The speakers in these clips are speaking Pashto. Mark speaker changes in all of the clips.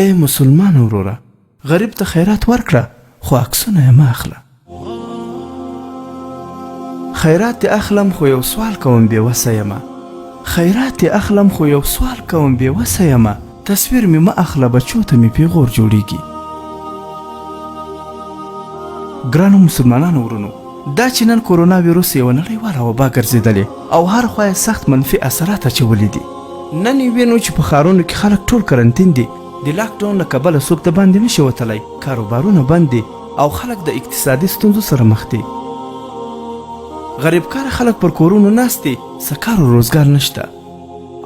Speaker 1: ای مسلمانه وروره غریب ته خیرات ورکړه خو عکسونه یې مه اخله. خیرات دې اخلم خو یو سوال کوم بې وسه یمه خیرات دې اخلم خو یو سوال کوم بې وسه یمه تصویر مې مه اخله بچو ته مې پیغور جوړیږي. ګرانو مسلمانانو ورونو دا چې نن کورونا ویروس یوه نړیواله وبا ګرځېدلې او هر خوا یې سخت منفي اثرات اچولي دي. نن یې وینو چې په ښارونو کې خلک ټول کرنتین دي، د لاک ډاون له کبله څوک د باندې نه شي وتلی، کاروبارونه بند دي او خلک د اقتصادي ستونزو سره مخ دي. غریبکاره خلک پر کورونو ناست دي، څه کار و روزګار نشته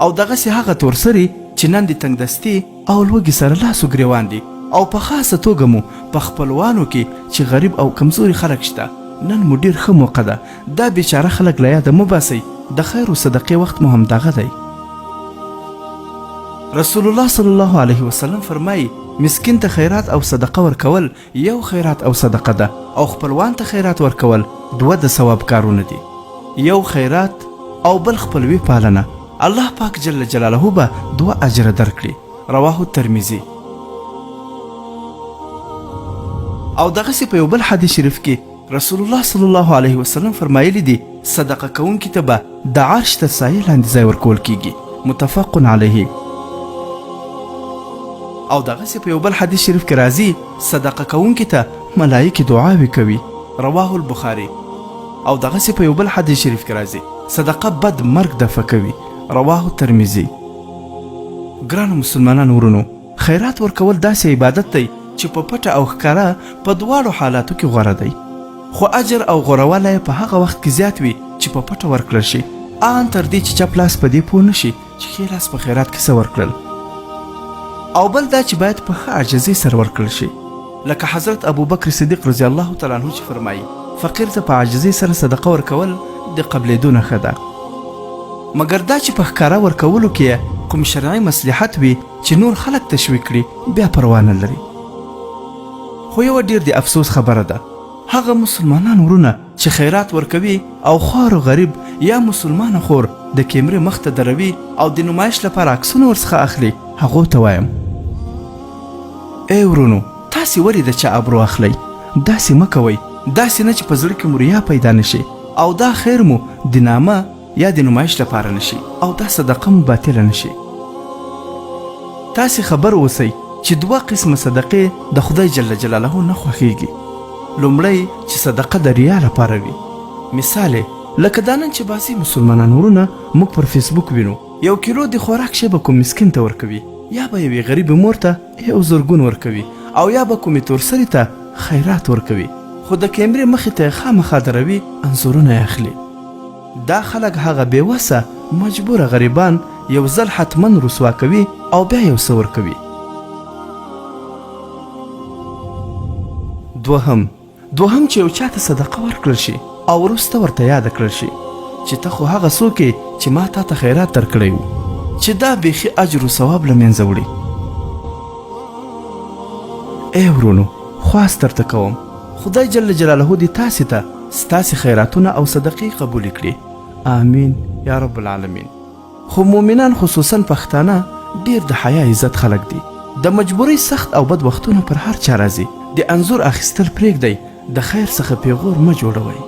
Speaker 1: او دغسې هغه تورسري چې نن د تنګدستي او لوږې سره لاس و ګرېوان دي او په خاصه توګه مو په خپلوانو کې چې غریب او کمزوري خلک شته، نن مو ډېر ښه موقع ده، دا بېچاره خلک له یاده مه باسئ، د خیر و صدقې وخت مو همدغه دی. رسول الله صلی الله علیه وسلم فرمایي، مسکین ته خیرات او صدقه ورکول یو خیرات او صدقه ده او خپلوان ته خیرات ورکول دوه د ثواب کارونه دي، یو خیرات او بل خپلوي پالنه، الله پاک جل جلاله به دوه اجره درکړي. رواه الترمذي. او دغسې په یو بل حدیث شریف کې رسول الله صلی الله علیه وسلم فرمایلی دي، صدقه کوونکي ته به د عرش تر سایې لاندې ځای ورکول کیږي. متفق علیه. او دغسې په یو بل حدیث شریف کې راځي، صدقه کوونکي ته ملایکې دعاوې کوي. رواه البخاري. او دغسې په یو بل حدیث شریف کې راځي، صدقه بد مرګ دفع کوي. رواه الترمذي. ګرانو مسلمانانو ورونو، خیرات ورکول داسې عبادت دی چې په پټه او ښکاره په دواړو حالاتو کې غوره دی، خو اجر او غوره والی یې په هغه وخت کې زیات وي چې په پټه ورکړل شي، آن تر دې چې چپ لاس په دې پوه نه شي چې ښی لاس په خیرات کې څه ورکړل. او بل دا چې باید په ښه عاجزۍ سره ورکړل شي، لکه حضرت ابوبکر صدیق رضی الله تعالی عنه چې فرمایي، فقیر ته په عاجزۍ سره صدقه ورکول د قبلېدو نښه ده. مګر دا چې په ښکاره ورکولو کې یې کوم شرعي مصلحت وي چې نور خلک تشویق کړي، بیا پروا نه لري. خو یوه ډېر د افسوس خبره ده، هغه مسلمانان ورونه چې خیرات ورکوي او خوار و غریب یا مسلمانه خور د کیمرې مخ ته دروي او د نمایش لپاره عکسونه ورڅخه اخلي، هغو ته وایم، ای ورونو تاسې ولې د چا ابرو اخلئ؟ داسې مه کوئ، داسې نه چې په زړه کې مو ریا پیدا نه شي او دا خیر مو د نامه یا د نمایش لپاره نه شي او دا صدقه مو باطله نه شي. تاسې خبر اوسئ چې دوه قسمه صدقې د خدای جل جلاله نه خوښیږي. لومړی چې صدقه د ریا لپاره وي، مثال یې لکه دا نن چې بعضې مسلمانان ورونه موږ پر فیسبوک وینو، یو کیلو د خوراک شی به کوم مسکین ته ورکوي، یا به یوې غریبې مور ته یو زرګون ورکوي او یا به کومې تورسرې ته خیرات ورکوي، خو د کیمرې مخې ته یې خامخا دروي، انځورونه یې اخلي. دا خلک هغه بې وسه مجبوره غریبان یو ځل حتما رسوا کوي او بیا یو څه ورکوي. دوهم، دوهم چې یو چاته صدقه ورکړل شي او وروسته ورته یاده کړل شي چې ته خو هغه څوک یې چې ما تا ته خیرات درکړی و، چې دا بیخي اجر و ثواب له منځه وړي. ای ورونو، خواست درته کوم، خدای جل جلاله دې تاسې ته ستاسې خیراتونه او صدقې قبولې کړي. آمین یا رب العالمین. خو مؤمنان خصوصا پښتانه ډیر د حیا عزت خلک دي. د مجبورۍ سخت او بد وختونه پر هر چا راځي. د انځور اخیستل پریږدئ، د خیر څخه پیغور مه جوړوئ.